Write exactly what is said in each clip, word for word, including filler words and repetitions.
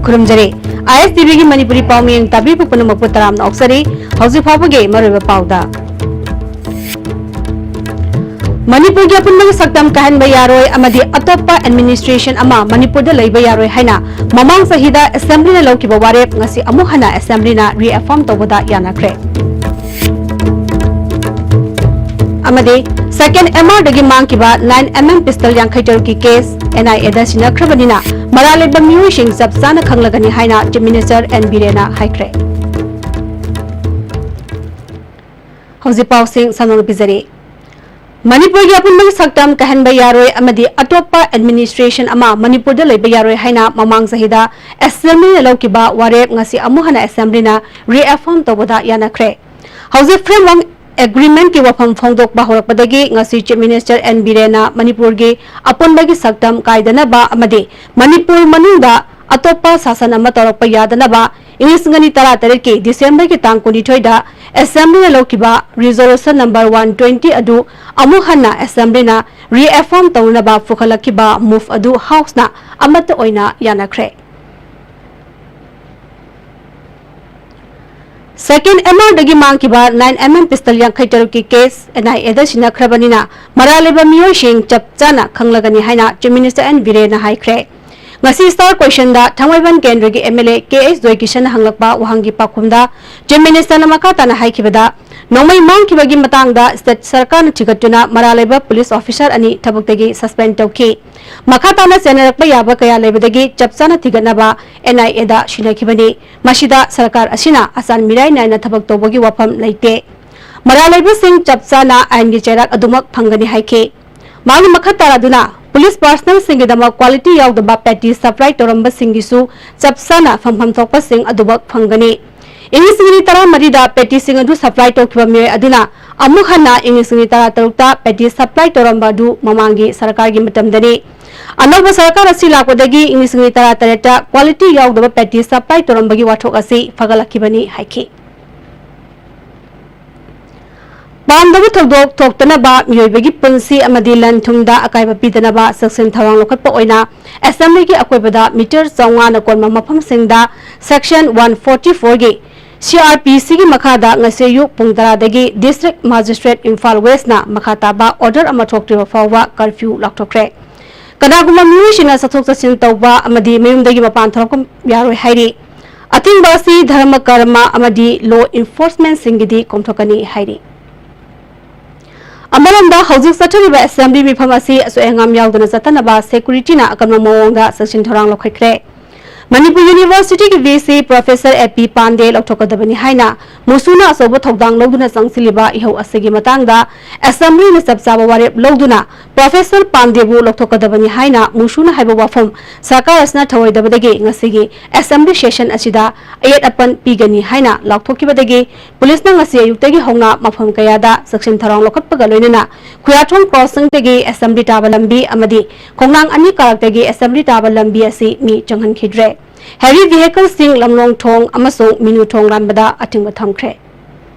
ꯈꯨꯔꯨꯝꯖꯔꯤ꯫ ISTVꯒꯤ ꯃꯅꯤꯄꯨꯔꯤ ꯄꯥꯎꯃꯤꯌꯦꯡ ꯇꯥꯕꯤꯕ ꯄꯨꯝꯅꯃꯛꯄꯨ ꯇꯔꯥꯝꯅ ꯑꯣꯛꯆꯔꯤ꯫ ꯍꯧꯖꯤꯛ ꯐꯥꯎꯕꯒꯤ ꯃꯔꯨꯑꯣꯏꯕ ꯄꯥꯎꯗ꯫ ꯃꯅꯤꯄꯨꯔꯒꯤ ꯑꯄꯨꯟꯕꯒꯤ ꯁꯛꯇꯝ ꯀꯥꯏꯍꯟꯕ ꯌꯥꯔꯣꯏ ꯑꯃꯗꯤ ꯑꯇꯣꯞꯄ administration ꯑꯃ ꯃꯅꯤꯄꯨꯔꯗ ꯂꯩꯕ ꯌꯥꯔꯣꯏ ꯍꯥꯏꯅ ꯃꯃꯥꯡ ꯆꯍꯤꯗ Assemblyꯅ ꯂꯧꯈꯤꯕ ꯋꯥꯔꯦꯞ ꯉꯁꯤ ꯑꯃꯨꯛ ꯍꯟꯅ Assemblyꯅ reaffirm ꯇꯧꯕꯗ ꯌꯥꯅꯈ꯭ꯔꯦ꯫ ꯑꯃꯗꯤ second MRꯗꯒꯤ ꯃꯥꯡꯈꯤꯕ nine MM pistol ꯌꯥꯡꯈꯩ ꯇꯔꯨꯛꯀꯤ case NIAꯗ ꯁꯤꯟꯅꯈ꯭ꯔꯕꯅꯤꯅ ꯃꯔꯥꯜ ꯂꯩꯕ ꯃꯤꯑꯣꯏꯁꯤꯡ ꯆꯞ ꯆꯥꯅ ꯈꯪꯂꯒꯅꯤ ꯍꯥꯏꯅ Chief Minister N ꯕꯤꯔꯦꯟꯅ ꯍꯥꯏꯈ꯭ꯔꯦ꯫ ꯍꯧꯖꯤꯛ ꯄꯥꯎꯁꯤꯡ ꯁꯟꯗꯣꯛꯅ ꯄꯤꯖꯔꯤ꯫ ꯃꯅꯤꯄꯨꯔꯒꯤ ꯑꯄꯨꯟꯕꯒꯤ ꯁꯛꯇꯝ ꯀꯥꯏꯍꯟꯕ ꯌꯥꯔꯣꯏ ꯑꯃꯗꯤ ꯑꯇꯣꯞꯄ administration ꯑꯃ ꯃꯅꯤꯄꯨꯔꯗ ꯂꯩꯕ ꯌꯥꯔꯣꯏ ꯍꯥꯏꯅ ꯃꯃꯥꯡ ꯆꯍꯤꯗ Assemblyꯅ ꯂꯧꯈꯤꯕ ꯋꯥꯔꯦꯞ ꯉꯁꯤ ꯑꯃꯨꯛ ꯍꯟꯅ Assemblyꯅ reaffirm ꯇꯧꯕꯗ ꯌꯥꯅꯈ꯭ꯔꯦ꯫ ꯍꯧꯖꯤꯛ Framework Agreementꯀꯤ ꯋꯥꯐꯝ ꯐꯣꯡꯗꯣꯛꯄ ꯍꯧꯔꯛꯄꯗꯒꯤ ꯉꯁꯤ Chief Minister N ꯕꯤꯔꯦꯟꯅ ꯃꯅꯤꯄꯨꯔꯒꯤ ꯑꯄꯨꯟꯕꯒꯤ ꯁꯛꯇꯝ ꯀꯥꯏꯗꯅꯕ ꯑꯃꯗꯤ ꯃꯅꯤꯄꯨꯔ ꯃꯅꯨꯡꯗ ꯑꯇꯣꯞꯄ ꯁꯥꯁꯟ ꯑꯃ ꯇꯧꯔꯛꯄ ꯌꯥꯗꯅꯕ ꯏꯪ ꯂꯤꯁꯤꯡ ꯑꯅꯤ ꯇꯔꯥꯇꯔꯦꯠꯀꯤ Decemberꯒꯤ ꯇꯥꯡ ꯀꯨꯟꯅꯤꯊꯣꯏꯗ Assemblyꯅ ꯂꯧꯈꯤꯕ Resolution number one twenty ꯑꯗꯨ ꯑꯃꯨꯛ ꯍꯟꯅ Assemblyꯅ reaffirm ꯇꯧꯅꯅꯕ ꯄꯨꯈꯠꯂꯛꯈꯤꯕ move ꯑꯗꯨ Houseꯅ ꯑꯃꯠꯇ ꯑꯣꯏꯅ ꯌꯥꯅꯈ꯭ꯔꯦ꯫ Second MRꯗꯒꯤ ꯃꯥꯡꯈꯤꯕ nine MM pistol ꯌꯥꯡꯈꯩ ꯇꯔꯨꯛꯀꯤ case NIAꯗ ꯁꯤꯟꯅꯈ꯭ꯔꯕꯅꯤꯅ ꯃꯔꯥꯜ ꯂꯩꯕ ꯃꯤꯑꯣꯏꯁꯤꯡ ꯆꯞ ꯆꯥꯅ ꯈꯪꯂꯒꯅꯤ ꯍꯥꯏꯅ Chief Minister N ꯕꯤꯔꯦꯟꯅ ꯍꯥꯏꯈ꯭ꯔꯦ꯫ ꯉꯁꯤ Star Questionꯗ ꯊꯥꯡꯃꯩꯕꯟ ꯀꯦꯟꯗ꯭ꯔꯒꯤ MLA ꯀꯦ ꯑꯩꯆ ꯖꯣꯏꯀꯤꯁꯟꯅ ꯍꯪꯂꯛꯄ ꯋꯥꯍꯪꯒꯤ ꯄꯥꯎꯈꯨꯝꯗ Chief Ministerꯅ ꯃꯈꯥ ꯇꯥꯅ ꯍꯥꯏꯈꯤꯕꯗ, ꯅꯣꯡꯃꯩ ꯃꯥꯡꯈꯤꯕꯒꯤ ꯃꯇꯥꯡꯗ state ꯁꯔꯀꯥꯔꯅ ꯊꯤꯒꯠꯇꯨꯅ ꯃꯔꯥꯜ ꯂꯩꯕ police officer ꯑꯅꯤ ꯊꯕꯛꯇꯒꯤ suspend ꯇꯧꯈꯤ꯫ ꯃꯈꯥ ꯇꯥꯅ ꯆꯦꯟꯅꯔꯛꯄ ꯌꯥꯕ ꯀꯌꯥ ꯂꯩꯕꯗꯒꯤ ꯆꯞ ꯆꯥꯅ ꯊꯤꯒꯠꯅꯕ NIAꯗ ꯁꯤꯟꯅꯈꯤꯕꯅꯤ꯫ ꯃꯁꯤꯗ ꯁꯔꯀꯥꯔ ꯑꯁꯤꯅ ꯑꯆꯥꯟ ꯃꯤꯔꯥꯏ ꯅꯥꯏꯅ ꯊꯕꯛ ꯇꯧꯕꯒꯤ ꯋꯥꯐꯝ ꯂꯩꯇꯦ꯫ ꯃꯔꯥꯜ ꯂꯩꯕꯁꯤꯡ ꯆꯞ ꯆꯥꯅ ꯑꯥꯏꯟꯒꯤ ꯆꯩꯔꯥꯛ ꯑꯗꯨꯃꯛ ꯐꯪꯒꯅꯤ ꯍꯥꯏꯈꯤ꯫ ꯃꯍꯥꯛꯅ ꯃꯈꯥ ꯇꯥꯔꯗꯨꯅ police personnelꯁꯤꯡꯒꯤꯗꯃꯛ quality ꯌꯥꯎꯗꯕ petty supply ꯇꯧꯔꯝꯕꯁꯤꯡꯒꯤꯁꯨ ꯆꯞ ꯆꯥꯅ ꯐꯪꯐꯝ ꯊꯣꯛꯄꯁꯤꯡ ꯑꯗꯨꯃꯛ ꯐꯪꯒꯅꯤ꯫ ꯏꯪ ꯂꯤꯁꯤꯡ ꯑꯅꯤ ꯇꯔꯥꯃꯔꯤꯗ pettyꯁꯤꯡ ꯑꯗꯨ supply ꯇꯧꯈꯤꯕ ꯃꯤꯑꯣꯏ ꯑꯗꯨꯅ ꯑꯃꯨꯛ ꯍꯟꯅ ꯏꯪ ꯂꯤꯁꯤꯡ ꯑꯅꯤ ꯇꯔꯥꯇꯔꯨꯛꯇ petty supply ꯇꯧꯔꯝꯕ ꯑꯗꯨ ꯃꯃꯥꯡꯒꯤ ꯁꯔꯀꯥꯔꯒꯤ ꯃꯇꯝꯗꯅꯤ꯫ ꯑꯅꯧꯕ ꯁꯔꯀꯥꯔ ꯑꯁꯤ ꯂꯥꯛꯄꯗꯒꯤ ꯏꯪ ꯂꯤꯁꯤꯡ ꯑꯅꯤ ꯇꯔꯥꯇꯔꯦꯠꯇ quality ꯌꯥꯎꯗꯕ petty supply ꯇꯧꯔꯝꯕꯒꯤ ꯋꯥꯊꯣꯛ ꯑꯁꯤ ꯐꯒꯠꯂꯛꯈꯤꯕꯅꯤ ꯍꯥꯏꯈꯤ꯫ ꯄꯥꯝꯗꯕ ꯊꯧꯗꯣꯛ ꯊꯣꯛꯇꯅꯕ, ꯃꯤꯑꯣꯏꯕꯒꯤ ꯄꯨꯟꯁꯤ ꯑꯃꯗꯤ ꯂꯟ ꯊꯨꯝꯗ ꯑꯀꯥꯏꯕ ꯄꯤꯗꯅꯕ ꯆꯦꯛꯁꯤꯟ ꯊꯧꯔꯥꯡ ꯂꯧꯈꯠꯄ ꯑꯣꯏꯅ ꯑꯦꯁꯦꯝꯕ꯭ꯂꯤꯒꯤ ꯑꯀꯣꯏꯕꯗ ꯃꯤꯇꯔ ꯆꯥꯝꯃꯉꯥꯅ ꯀꯣꯟꯕ ꯃꯐꯝꯁꯤꯡꯗ Section one forty four ꯒꯤ C R P C ꯒꯤ ꯃꯈꯥꯗ ꯉꯁꯤ ꯑꯌꯨꯛ ꯄꯨꯡ ꯇꯔꯥꯗꯒꯤ District Magistrate ꯏꯝꯐꯥꯜ West ꯅ ꯃꯈꯥ ꯇꯥꯕ order ꯑꯃ ꯊꯣꯛꯇ꯭ꯔꯤꯕ ꯐꯥꯎꯕ curfew ꯂꯥꯎꯊꯣꯛꯈ꯭ꯔꯦ꯫ ꯀꯅꯥꯒꯨꯝꯕ ꯃꯤꯑꯣꯏꯁꯤꯡꯅ ꯆꯠꯊꯣꯛ ꯆꯠꯁꯤꯟ ꯇꯧꯕ ꯑꯃꯗꯤ ꯃꯌꯨꯝꯗꯒꯤ ꯃꯄꯥꯟ ꯊꯣꯛꯂꯛꯄ ꯌꯥꯔꯣꯏ ꯍꯥꯏꯔꯤ꯫ ꯑꯊꯤꯡꯕ ꯑꯁꯤ ꯙꯔꯃ ꯀꯔꯃ ꯑꯃꯗꯤ law enforcement ꯁꯤꯡꯒꯤꯗꯤ ꯀꯣꯝꯊꯣꯛꯀꯅꯤ ꯍꯥꯏꯔꯤ꯫ ꯑꯃꯔꯣꯝꯗ, ꯍꯧꯖꯤꯛ ꯆꯠꯊꯔꯤꯕ ꯑꯦꯁꯦꯝꯕ꯭ꯂꯤ ꯃꯤꯐꯝ ꯑꯁꯤ ꯑꯁꯣꯏ ꯑꯉꯥꯝ ꯌꯥꯎꯗꯅ ꯆꯠꯊꯅꯕ security ꯅ ꯑꯀꯟꯕ ꯃꯑꯣꯡꯗ ꯆꯦꯛꯁꯤꯟ ꯊꯧꯔꯥꯡ ꯂꯧꯈꯠꯈ꯭ꯔꯦ꯫ ꯃꯅꯤꯄꯨꯔ University ꯒꯤ V C Professor A P ꯄꯥꯟꯗꯦ ꯂꯧꯊꯣꯛꯀꯗꯕꯅꯤ ꯍꯥꯏꯅ ꯃꯨꯁꯨꯅ ꯑꯆꯧꯕ ꯊꯧꯗꯥꯡ ꯂꯧꯗꯨꯅ ꯆꯪꯁꯤꯜꯂꯤꯕ ꯏꯍꯧ ꯑꯁꯤꯒꯤ ꯃꯇꯥꯡꯗ ꯑꯦꯁꯦꯝꯕ꯭ꯂꯤꯅ ꯆꯞ ꯆꯥꯕ ꯋꯥꯔꯦꯞ ꯂꯧꯗꯨꯅ Professor ꯄꯥꯟꯗꯦꯕꯨ ꯂꯧꯊꯣꯛꯀꯗꯕꯅꯤ ꯍꯥꯏꯅ ꯃꯨꯁꯨꯅ ꯍꯥꯏꯕ ꯋꯥꯐꯝ ꯁꯔꯀꯥꯔ ꯑꯁꯤꯅ ꯊꯧꯑꯣꯏꯗꯕꯗꯒꯤ ꯉꯁꯤꯒꯤ ꯑꯦꯁꯦꯝꯕ꯭ꯂꯤ ꯁꯦꯁꯟ ꯑꯁꯤꯗ ꯑꯌꯦꯠ ꯑꯄꯟ ꯄꯤꯒꯅꯤ ꯍꯥꯏꯅ ꯂꯥꯎꯊꯣꯛꯈꯤꯕꯗꯒꯤ ꯄꯨꯂꯤꯁꯅ ꯉꯁꯤ ꯑꯌꯨꯛꯇꯒꯤ ꯍꯧꯅ ꯃꯐꯝ ꯀꯌꯥꯗ ꯆꯦꯛꯁꯤꯟ ꯊꯧꯔꯥꯡ ꯂꯧꯈꯠꯄꯒ ꯂꯣꯏꯅꯅ ꯈꯨꯌꯥꯊꯣꯡ crossing ꯗꯒꯤ ꯑꯦꯁꯦꯝꯕ꯭ꯂꯤ ꯇꯥꯕ ꯂꯝꯕꯤ ꯑꯃꯗꯤ ꯈꯣꯡꯅꯥꯡ ꯑꯅꯤ ꯀꯥꯔꯛꯇꯒꯤ ꯑꯦꯁꯦꯝꯕ꯭ꯂꯤ ꯇꯥꯕ ꯂꯝꯕꯤ ꯑꯁꯤ ꯃꯤ ꯆꯪꯍꯟꯈꯤꯗ꯭ꯔꯦ꯫ Heavy vehicle ꯁꯤꯡ ꯂꯝꯂꯣꯡ ꯊꯣꯡ ꯑꯃꯁꯨꯡ ꯃꯤꯅꯨ ꯊꯣꯡ ꯂꯥꯟꯕꯗ ꯑꯊꯤꯡꯕ ꯊꯝꯈ꯭ꯔꯦ꯫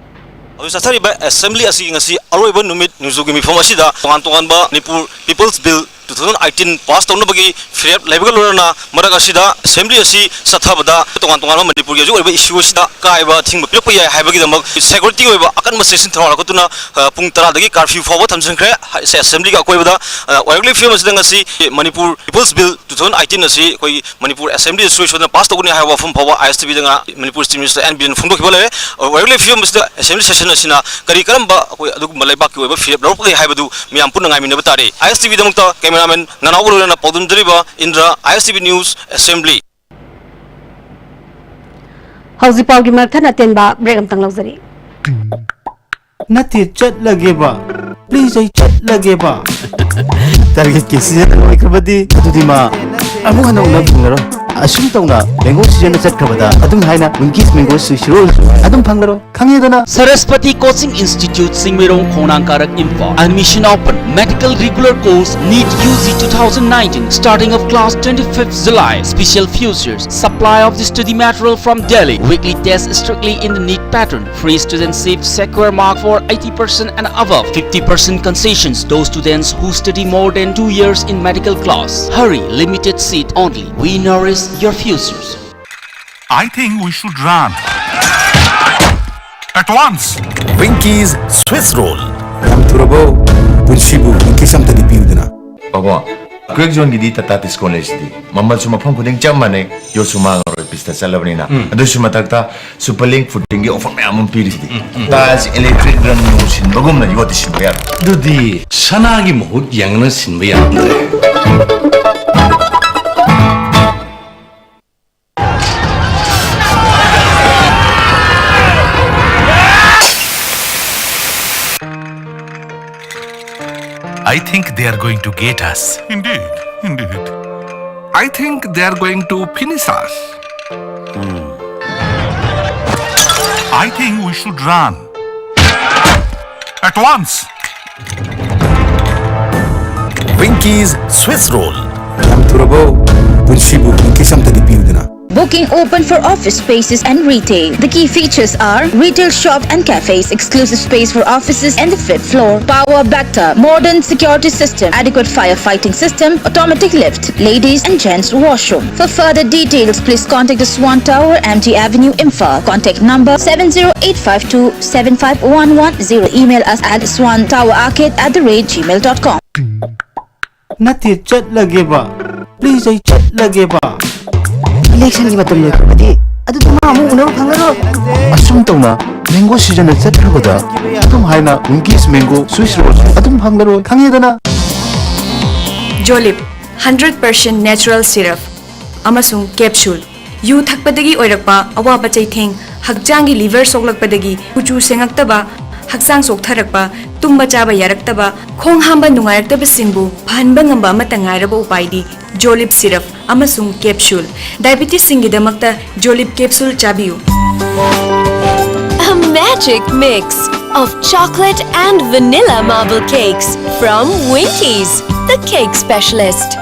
ꯍꯧꯖꯤꯛ ꯆꯠꯊꯔꯤꯕ ꯑꯦꯁꯦꯝꯕ꯭ꯂꯤ ꯑꯁꯤ ꯉꯁꯤ ꯑꯔꯣꯏꯕ ꯅꯨꯃꯤꯠ ꯅꯣꯡꯖꯨꯒꯤ ꯃꯤꯐꯝ ꯑꯁꯤꯗ ꯇꯣꯉꯥꯟ ꯇꯣꯉꯥꯟꯕ Manipur People's Bill two thousand eighteen pass ꯇꯧꯅꯕꯒꯤ ꯐꯤꯔꯦꯞ ꯂꯩꯕꯒ ꯂꯣꯏꯅꯅ ꯃꯔꯛ ꯑꯁꯤꯗ ꯑꯦꯁꯦꯝꯕ꯭ꯂꯤ ꯑꯁꯤ ꯆꯠꯊꯕꯗ ꯇꯣꯉꯥꯟ ꯇꯣꯉꯥꯟꯕ ꯃꯅꯤꯄꯨꯔꯒꯤ ꯍꯧꯖꯤꯛ ꯑꯣꯏꯔꯤꯕ issue ꯑꯁꯤꯗ ꯑꯀꯥꯏꯕ ꯑꯊꯤꯡꯕ ꯄꯤꯔꯛꯄ ꯌꯥꯏ ꯍꯥꯏꯕꯒꯤꯗꯃꯛ security ꯑꯣꯏꯕ ꯑꯀꯟꯕ ꯆꯦꯛꯁꯤꯟ ꯊꯧꯔꯥꯡ ꯂꯧꯈꯠꯇꯨꯅ, ꯑ, ꯄꯨꯡ ꯇꯔꯥꯗꯒꯤ curfew ꯐꯥꯎꯕ ꯊꯝꯖꯤꯟꯈ꯭ꯔꯦ꯫ ꯍꯥꯏ-, ꯑꯦꯁꯦꯝꯕ꯭ꯂꯤꯒꯤ ꯑꯀꯣꯏꯕꯗ, ꯑ, ꯑꯣꯏꯔꯛꯂꯤꯕ ꯐꯤꯕꯝ ꯑꯁꯤꯗ ꯉꯁꯤ Manipur People's Bill two thousand eighteen ꯑꯁꯤ ꯑꯩꯈꯣꯏ ꯃꯅꯤꯄꯨꯔ ꯑꯦꯁꯦꯝꯕ꯭ꯂꯤꯗ ꯁꯨꯡꯁꯣꯏ ꯁꯣꯏꯗꯅ pass ꯇꯧꯒꯅꯤ ꯍꯥꯏꯕ ꯋꯥꯐꯝ ꯐꯥꯎꯕ I S T V ꯗ ꯉꯥ-, Manipur Chief Minister N Biren ꯐꯣꯡꯗꯣꯛꯈꯤꯕ ꯂꯩꯔꯦ꯫ ꯑꯣꯏꯔꯛꯂꯤꯕ ꯐꯤꯕꯝ ꯑꯁꯤꯗ ꯑꯦꯁꯦꯝꯕ꯭ꯂꯤ ꯁꯦꯁꯟ ꯑꯁꯤꯅ ꯀꯔꯤ ꯀꯔꯝꯕ ꯑꯩꯈꯣꯏ ꯑꯗꯨꯒꯨꯝꯕ ꯂꯩꯕꯥꯛꯀꯤ ꯑꯣꯏꯕ ꯐꯤꯔꯦꯞ ꯂꯧꯔꯛꯄꯒꯦ ꯍꯥꯏꯕꯗꯨ ꯃꯤꯌꯥꯝ ꯄꯨꯟꯅ ꯉꯥꯏꯃꯤꯟꯅꯕ ꯇꯥꯔꯦ꯫ I S T V ꯗꯃꯛꯇ cameraman ꯅꯅꯥꯎꯒ ꯂꯣꯏꯅꯅ ꯄꯥꯎꯗꯝꯖꯔꯤꯕ ꯏꯟꯗ꯭ꯔ, I S T V News, Assembly꯫ ꯍꯧꯖꯤꯛ ꯄꯥꯎꯒꯤ ꯃꯔꯛ ꯊꯠꯅ ꯑꯇꯦꯟꯕ break ꯑꯝꯇꯪ ꯂꯧꯖꯔꯤ꯫ ꯅꯠꯇꯦ, ꯆꯠꯂꯒꯦꯕ꯫ Please, ꯑꯩ ꯆꯠꯂꯒꯦꯕ꯫ Target ꯀꯤ season ꯂꯣꯏꯈ꯭ꯔꯕꯗꯤ ꯑꯗꯨꯗꯤ ꯃꯥ ꯑꯃꯨꯛ ꯍꯟꯅ ꯎꯅꯕ ꯐꯪꯂꯔꯣꯏ꯫ ꯑꯁꯨꯝ ꯇꯧꯅ mango season ꯆꯠꯈ꯭ꯔꯕꯗ ꯑꯗꯨꯝ ꯍꯥꯏꯅ Winkies mango swiss roll ꯑꯗꯨꯝ ꯐꯪꯂꯔꯣꯏ, ꯈꯪꯉꯦꯗꯅ? Saraswati Coaching Institute, Singmirong, Khongnang Karak, Imphal. Admission open. Medical regular course, NEET U G two thousand nineteen, starting of class twenty-fifth July. Special features: supply of the study material from Delhi. Weekly test strictly in the NEET pattern. Free students save secure mark for eighty percent and above. Fifty percent concessions those students who study more than two years in medical class. Hurry, limited seat only. We nourish your futures. I think we should run. At once. Winkies swiss roll. ꯌꯥꯝ ꯊꯨꯔꯕꯣ? ꯄꯨꯟꯁꯤꯕꯨ Winkies ꯑꯝꯇꯗꯤ ꯄꯤꯌꯨꯗꯅ꯫ ꯄꯥꯕꯨꯡ, Crack Zone ꯒꯤꯗꯤ Tata Tiscon ꯂꯩꯁꯤꯗꯤ꯫ ꯃꯃꯜꯁꯨ ꯃꯐꯝ ꯈꯨꯗꯤꯡ ꯆꯞ ꯃꯥꯟꯅꯩ, ꯌꯣꯠꯁꯨ ꯃꯥꯡꯉꯔꯣꯏ, ꯄꯤꯁꯇ ꯆꯠꯂꯕꯅꯤꯅ꯫ ꯎꯝ꯫ ꯑꯗꯨꯁꯨ ꯃꯊꯛꯇ Super Link Fooding ꯒꯤ offer ꯃꯌꯥꯝ ꯑꯃ ꯄꯤꯔꯤꯁꯤꯗꯤ꯫ ꯎꯝ, ꯎꯝ꯫ Taj Electric ꯔꯪ ꯅꯨꯡ ꯁꯤꯟꯕꯒꯨꯝꯅ ꯌꯣꯠꯇꯤ ꯁꯤꯟꯕ ꯌꯥꯔꯣꯏ꯫ ꯑꯗꯨꯗꯤ ꯁꯅꯥꯒꯤ ꯃꯍꯨꯠ ꯌꯦꯡꯅ ꯁꯤꯟꯕ ꯌꯥꯔꯝꯗ꯭ꯔꯦ꯫ I think they are going to get us. Indeed, indeed. I think they are going to finish us. I think we should run. At once. Winkies swiss roll. ꯌꯥꯝ ꯊꯨꯔꯕꯣ? ꯄꯨꯟꯁꯤꯕꯨ Winkies ꯑꯝꯇꯗꯤ ꯄꯤꯌꯨꯗꯅ꯫ Booking open for office spaces and retail. The key features are retail shop and cafes, exclusive space for offices and the fifth floor, power backup, modern security system, adequate firefighting system, automatic lift, ladies and gents washroom. For further details, please contact the Swan Tower, M G Avenue, Imphal. Contact number seven zero eight five two seven five one one zero. Email us at swan tower arcade at the rate gmail dot com. ꯅꯠꯇꯦ, ꯆꯠꯂꯒꯦꯕ꯫ Please, ꯑꯩ ꯆꯠꯂꯒꯦꯕ꯫ Election ꯒꯤ ꯃꯇꯝ ꯂꯣꯏꯈ꯭ꯔꯕꯗꯤ ꯑꯗꯨꯗ ꯃꯥ ꯑꯃꯨꯛ ꯎꯅꯕ ꯐꯪꯉꯔꯣꯏ꯫ ꯑꯁꯨꯝ ꯇꯧꯅ mango season ꯆꯠꯈ꯭ꯔꯕꯗ ꯑꯗꯨꯝ ꯍꯥꯏꯅ Winkies mango swiss roll ꯑꯗꯨꯝ ꯐꯪꯂꯔꯣꯏ, ꯈꯪꯉꯦꯗꯅ? Jolib, hundred percent natural syrup ꯑꯃꯁꯨꯡ capsule꯫ ꯌꯨ ꯊꯛꯄꯗꯒꯤ ꯑꯣꯏꯔꯛꯄ ꯑꯋꯥꯕ ꯆꯩꯊꯦꯡ, ꯍꯛꯆꯥꯡꯒꯤ liver ꯁꯣꯛꯂꯛꯄꯗꯒꯤ ꯀꯨꯆꯨ ꯁꯦꯡꯉꯛꯇꯕ, ꯍꯛꯆꯥꯡ ꯆꯣꯛꯊꯔꯛꯄ, ꯇꯨꯝꯕ ꯆꯥꯕ ꯌꯥꯔꯛꯇꯕ, ꯈꯣꯡ ꯍꯥꯝꯕ ꯅꯨꯡꯉꯥꯏꯔꯛꯇꯕꯁꯤꯡꯕꯨ ꯐꯍꯟꯕ ꯉꯝꯕ ꯑꯃꯠꯇ ꯉꯥꯏꯔꯕ ꯎꯄꯥꯏꯗꯤ Jolib syrup꯫ ꯑꯃꯁꯨꯡ ꯀꯦꯞꯁꯨꯜ꯫ ꯗꯥꯏꯕꯤꯇꯤꯁꯁꯤꯡꯒꯤꯗꯃꯛꯇ ꯖꯣꯂꯤꯞ ꯀꯦꯞꯁꯨꯜ ꯆꯥꯕꯤꯌꯨ꯫ A magic mix of chocolate and vanilla marble cakes from Winkies, the cake specialist.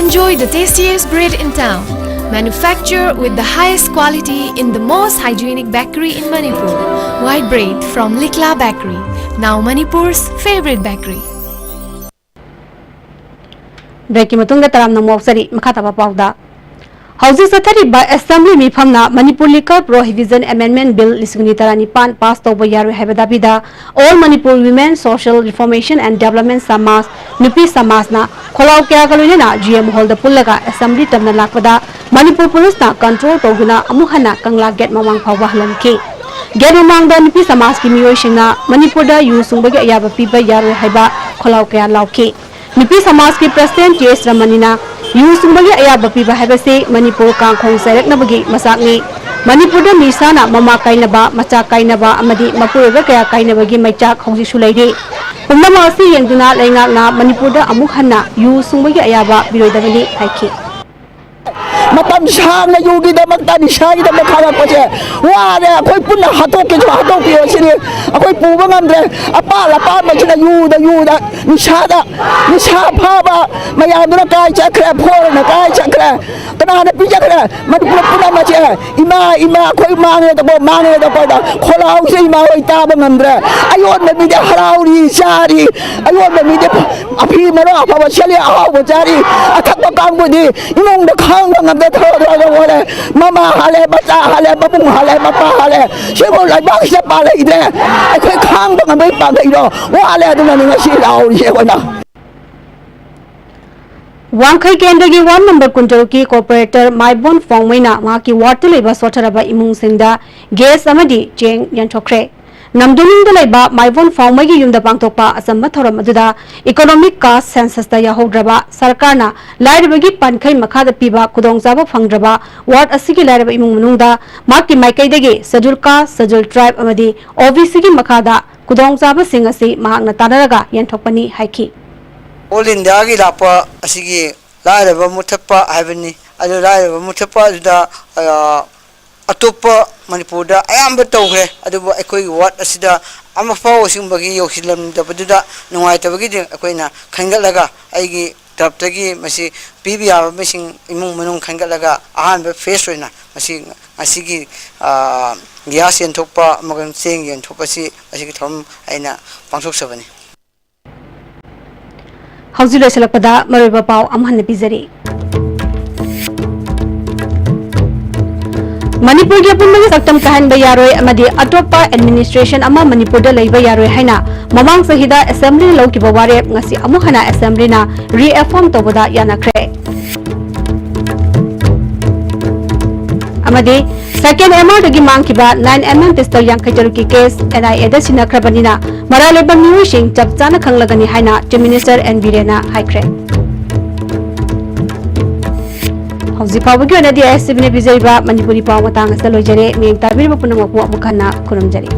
Enjoy the tastiest bread in town. Manufactured with the highest quality in the most hygienic bakery in Manipur. White bread from Likla Bakery, now Manipur's favorite bakery. ꯕ꯭ꯔꯦꯛꯀꯤ ꯃꯇꯨꯡꯗ ꯇꯔꯥꯝꯅ ꯃꯣꯛꯆꯔꯤ꯫ ꯃꯈꯥ ꯇꯥꯕ ꯄꯥꯎꯗ, ꯍꯧꯖꯤꯛ ꯆꯠꯊꯔꯤꯕ assembly ꯃꯤꯐꯝꯅ Manipur liquor prohibition amendment bill ꯂꯤꯁꯤꯡ ꯑꯅꯤ ꯇꯔꯥꯅꯤꯄꯥꯟ ꯄꯥꯁ ꯇꯧꯕ ꯌꯥꯔꯣꯏ ꯍꯥꯏꯕ ꯗꯥꯕꯤꯗ all Manipur women social reformation and development Samaj, ꯅꯨꯄꯤ ꯁꯃꯥꯖꯅ ꯈꯣꯜꯂꯥꯎ ꯀꯌꯥꯒ ꯂꯣꯏꯅꯅ ꯖꯤ ꯑꯦꯝ ꯍꯣꯜꯗ ꯄꯨꯜꯂꯒ ꯑꯦꯁꯦꯝꯕ꯭ꯂꯤ ꯇꯝꯅ ꯂꯥꯛꯄꯗ ꯃꯅꯤꯄꯨꯔ ꯄꯨꯂꯤꯁꯅ ꯀꯟꯇ꯭ꯔꯣꯜ ꯇꯧꯗꯨꯅ ꯑꯃꯨꯛ ꯍꯟꯅ ꯀꯪꯂꯥ ꯒꯦꯠ ꯃꯃꯥꯡ ꯐꯥꯎꯕ ꯍꯜꯍꯟꯈꯤ꯫ ꯒꯦꯠ ꯃꯃꯥꯡꯗ ꯅꯨꯄꯤ ꯁꯃꯥꯖꯀꯤ ꯃꯤꯑꯣꯏꯁꯤꯡꯅ ꯃꯅꯤꯄꯨꯔꯗ ꯌꯨ ꯁꯨꯡꯕꯒꯤ ꯑꯌꯥꯕ ꯄꯤꯕ ꯌꯥꯔꯣꯏ ꯍꯥꯏꯕ ꯈꯣꯜꯂꯥꯎ ꯀꯌꯥ ꯂꯥꯎꯈꯤ꯫ ꯅꯨꯄꯤ ꯁꯃꯥꯖꯀꯤ ꯄ꯭ꯔꯁꯤꯗꯦꯟꯠ ꯀꯦ ꯑꯦꯁ ꯔꯃꯅꯤꯅ ꯌꯨ ꯁꯨꯡꯕꯒꯤ ꯑꯌꯥꯕ ꯄꯤꯕ ꯍꯥꯏꯕꯁꯤ ꯃꯅꯤꯄꯨꯔ ꯀꯥꯡꯈꯣꯡ ꯆꯥꯏꯔꯛꯅꯕꯒꯤ ꯃꯆꯥꯛꯅꯤ꯫ ꯃꯅꯤꯄꯨꯔꯗ ꯅꯤꯁꯥꯅ ꯃꯃꯥ ꯀꯥꯏꯅꯕ, ꯃꯆꯥ ꯀꯥꯏꯅꯕ ꯑꯃꯗꯤ ꯃꯄꯨꯔꯣꯏꯕ ꯀꯌꯥ ꯀꯥꯏꯅꯕꯒꯤ ꯃꯩꯆꯥꯛ ꯍꯧꯖꯤꯛꯁꯨ ꯂꯩꯔꯤ꯫ ꯄꯨꯝꯅꯃꯛ ꯑꯁꯤ ꯌꯦꯡꯗꯨꯅ ꯂꯩꯉꯥꯛꯅ ꯃꯅꯤꯄꯨꯔꯗ ꯑꯃꯨꯛ ꯍꯟꯅ ꯌꯨ ꯁꯨꯡꯕꯒꯤ ꯑꯌꯥꯕ ꯄꯤꯔꯣꯏꯗꯕꯅꯤ ꯍꯥꯏꯈꯤ꯫ ꯃꯇꯝ ꯁꯥꯡꯅ ꯌꯨꯒꯤꯗꯃꯛꯇ, ꯅꯤꯁꯥꯒꯤꯗꯃꯛ ꯈꯥꯡꯉꯛꯄꯁꯦ ꯋꯥꯔꯦ꯫ ꯑꯩꯈꯣꯏ ꯄꯨꯟꯅ ꯍꯥꯠꯇꯣꯛꯀꯦꯁꯨ ꯍꯥꯠꯇꯣꯛꯄꯤꯌꯣ ꯁꯤꯅꯤ ꯑꯩꯈꯣꯏ ꯄꯨꯕ ꯉꯝꯗ꯭ꯔꯦ꯫ ꯑꯄꯥꯝ ꯑꯄꯥꯝꯕꯁꯤꯅ ꯌꯨꯗ, ꯌꯨꯗ, ꯅꯤꯁꯥꯗ, ꯅꯤꯁꯥ ꯐꯥꯕ ꯃꯌꯥꯝꯗꯨꯅ ꯀꯥꯏ ꯆꯠꯈ꯭ꯔꯦ, ꯐꯣꯔꯅ ꯀꯥꯏ ꯆꯠꯈ꯭ꯔꯦ, ꯀꯅꯥꯅ ꯄꯤꯖꯈ꯭ꯔꯦ? ꯃꯅꯤꯄꯨꯔ ꯄꯨꯝꯅꯃꯛꯁꯦ ꯏꯃꯥ, ꯏꯃꯥ, ꯑꯩꯈꯣꯏ ꯃꯥꯡꯉꯦꯗꯀꯣ, ꯃꯥꯡꯉꯦꯗꯀꯣ, ꯈꯣꯜꯂꯥꯎꯁꯦ ꯏꯃꯥ ꯍꯣꯏ ꯇꯥꯕ ꯉꯝꯗ꯭ꯔꯦ꯫ ꯑꯌꯣꯟꯕ ꯃꯤꯗꯤ ꯍꯔꯥꯎꯔꯤ, ꯆꯥꯔꯤ, ꯑꯌꯣꯟꯕ ꯃꯤꯗꯤ ꯑꯐꯤ ꯃꯔꯣ ꯑꯐꯕ ꯁꯦꯠꯂꯤ, ꯑꯍꯥꯎꯕ ꯆꯥꯔꯤ, ꯑꯊꯛꯄ ꯀꯥꯡꯕꯨꯗꯤ ꯏꯃꯨꯡꯗ ꯈꯥꯡꯕ ꯉꯝꯗ ꯊꯔꯣ ꯊꯔꯣ ꯊꯔꯣ ꯑꯣꯜꯂꯦ꯫ ꯃꯃꯥ ꯍꯥꯜꯂꯦ, ꯃꯆꯥ ꯍꯥꯜꯂꯦ, ꯃꯕꯨꯡ ꯍꯥꯜꯂꯦ, ꯃꯄꯥ ꯍꯥꯜꯂꯦ꯫ ꯁꯤꯕꯨ ꯂꯩꯕꯥꯛꯁꯤꯗ ꯄꯥꯜꯂꯛꯏꯗ꯭ꯔꯦ꯫ ꯑꯩꯈꯣꯏ ꯈꯥꯡꯕ ꯉꯝꯕꯩ ꯄꯥꯡꯒꯩꯔꯣ? ꯋꯥꯠꯂꯦ꯫ ꯑꯗꯨꯅꯅꯤ ꯉꯁꯤ ꯂꯥꯎꯔꯤꯁꯦ ꯑꯩꯈꯣꯏꯅ꯫ ꯋꯥꯡꯈꯩ ꯀꯦꯟꯗ꯭ꯔꯒꯤ ꯋꯥꯔꯗ ꯅꯝꯕꯔ ꯀꯨꯟꯇꯔꯨꯛꯀꯤ ꯀꯣꯔꯄꯣꯔꯦꯇꯔ ꯃꯥꯏꯕꯣꯟ ꯐꯣꯡꯃꯩꯅ ꯃꯍꯥꯛꯀꯤ ꯋꯥꯔꯗꯇ ꯂꯩꯕ ꯁꯣꯠꯊꯔꯕ ꯏꯃꯨꯡꯁꯤꯡꯗ ꯒ꯭ꯌꯥꯁ ꯑꯃꯗꯤ ꯆꯦꯡ ꯌꯦꯟꯊꯣꯛꯈ꯭ꯔꯦ꯫ ꯅꯝꯗꯨꯅꯤꯡꯗ ꯂꯩꯕ ꯃꯥꯏꯕꯣꯟ ꯐꯥꯎꯃꯩꯒꯤ ꯌꯨꯝꯗ ꯄꯥꯡꯊꯣꯛꯄ ꯑꯆꯝꯕ ꯊꯧꯔꯝ ꯑꯗꯨꯗ economic caste censusꯇ ꯌꯥꯎꯍꯧꯗ꯭ꯔꯕ, ꯁꯔꯀꯥꯔꯅ ꯂꯥꯏꯔꯕꯒꯤ ꯄꯟꯈꯩ ꯃꯈꯥꯗ ꯄꯤꯕ ꯈꯨꯗꯣꯡꯆꯥꯕ ꯐꯪꯗ꯭ꯔꯕ ward ꯑꯁꯤꯒꯤ ꯂꯥꯏꯔꯕ ꯏꯃꯨꯡ ꯃꯅꯨꯡꯗ ꯃꯍꯥꯛꯀꯤ ꯃꯥꯏꯀꯩꯗꯒꯤ Scheduled Caste, Scheduled Tribe ꯑꯃꯗꯤ OBCꯒꯤ ꯃꯈꯥꯗ ꯈꯨꯗꯣꯡꯆꯥꯕꯁꯤꯡ ꯑꯁꯤ ꯃꯍꯥꯛꯅ ꯇꯥꯟꯅꯔꯒ ꯌꯦꯟꯊꯣꯛꯄꯅꯤ ꯍꯥꯏꯈꯤ꯫ All Indiaꯒꯤ ꯂꯥꯛꯄ ꯑꯁꯤꯒꯤ ꯂꯥꯏꯔꯕ ꯃꯨꯊꯠꯄ ꯍꯥꯏꯕꯅꯤ꯫ ꯑꯗꯨ ꯂꯥꯏꯔꯕ ꯃꯨꯊꯠꯄ ꯑꯗꯨꯗ, ꯑ, ꯑꯇꯣꯞꯄ ꯃꯅꯤꯄꯨꯔꯗ ꯑꯌꯥꯝꯕ ꯇꯧꯈ꯭ꯔꯦ, ꯑꯗꯨꯕꯨ ꯑꯩꯈꯣꯏꯒꯤ ward ꯑꯁꯤꯗ ꯑꯃꯐꯥꯎ ꯑꯁꯤꯒꯨꯝꯕꯒꯤ ꯌꯧꯁꯤꯜꯂꯝꯗꯕꯗꯨꯗ ꯅꯨꯡꯉꯥꯏꯇꯕꯒꯤꯗꯤ ꯑꯩꯈꯣꯏꯅ ꯈꯟꯒꯠꯂꯒ, ꯑꯩꯒꯤ ꯇꯔꯞꯇꯒꯤ ꯃꯁꯤ ꯄꯤꯕ ꯌꯥꯕ ꯃꯁꯤꯡ ꯏꯃꯨꯡ ꯃꯅꯨꯡ ꯈꯟꯒꯠꯂꯒ ꯑꯍꯥꯟꯕ phase ꯑꯣꯏꯅ ꯃꯁꯤ ꯉꯁꯤꯒꯤ, ꯑ, gas ꯌꯦꯟꯊꯣꯛꯄ ꯑꯃꯒ ꯆꯦꯡ ꯌꯦꯟꯊꯣꯛꯄꯁꯤ ꯑꯁꯤꯒꯤ ꯊꯧꯔꯝ ꯑꯩꯅ ꯄꯥꯡꯊꯣꯛꯆꯕꯅꯤ꯫ ꯍꯧꯖꯤꯛ ꯂꯣꯏꯁꯤꯜꯂꯛꯄꯗ ꯃꯔꯨꯑꯣꯏꯕ ꯄꯥꯎ ꯑꯃꯨꯛ ꯍꯟꯅ ꯄꯤꯖꯔꯤ꯫ ꯃꯅꯤꯄꯨꯔꯒꯤ ꯑꯄꯨꯟꯕꯒꯤ ꯁꯛꯇꯝ ꯀꯥꯏꯍꯟꯕ ꯌꯥꯔꯣꯏ ꯑꯃꯗꯤ ꯑꯇꯣꯞꯄ administration ꯑꯃ ꯃꯅꯤꯄꯨꯔꯗ ꯂꯩꯕ ꯌꯥꯔꯣꯏ ꯍꯥꯏꯅ ꯃꯃꯥꯡ ꯆꯍꯤꯗ Assemblyꯅ ꯂꯧꯈꯤꯕ ꯋꯥꯔꯦꯞ ꯉꯁꯤ ꯑꯃꯨꯛ ꯍꯟꯅ Assemblyꯅ reaffirm ꯇꯧꯕꯗ ꯌꯥꯅꯈ꯭ꯔꯦ꯫ ꯑꯃꯗꯤ Second MRꯗꯒꯤ ꯃꯥꯡꯈꯤꯕ nine MM pistol ꯌꯥꯡꯈꯩ ꯇꯔꯨꯛꯀꯤ case NIAꯗ ꯁꯤꯟꯅꯈ꯭ꯔꯕꯅꯤꯅ ꯃꯔꯥꯜ ꯂꯩꯕ ꯃꯤꯑꯣꯏꯁꯤꯡ ꯆꯞ ꯆꯥꯅ ꯈꯪꯂꯒꯅꯤ ꯍꯥꯏꯅ Chief Minister N ꯕꯤꯔꯦꯟꯅ ꯍꯥꯏꯈ꯭ꯔꯦ꯫ ꯍꯧꯖꯤꯛ ꯐꯥꯎꯕꯒꯤ ꯑꯣꯏꯅꯗꯤ ꯑꯩ ꯑꯦꯁ ꯁꯤꯕꯤꯅ ꯄꯤꯖꯔꯤꯕ ꯃꯅꯤꯄꯨꯔꯤ ꯄꯥꯎ ꯃꯇꯥꯡ ꯑꯁꯤꯗ ꯂꯣꯏꯖꯔꯦ꯫ ꯃꯤꯠꯌꯦꯡ ꯇꯥꯕꯤꯔꯤꯕ ꯄꯨꯝꯅꯃꯛꯄꯨ ꯑꯃꯨꯛ ꯍꯟꯅ ꯈꯨꯔꯨꯝꯖꯔꯤ꯫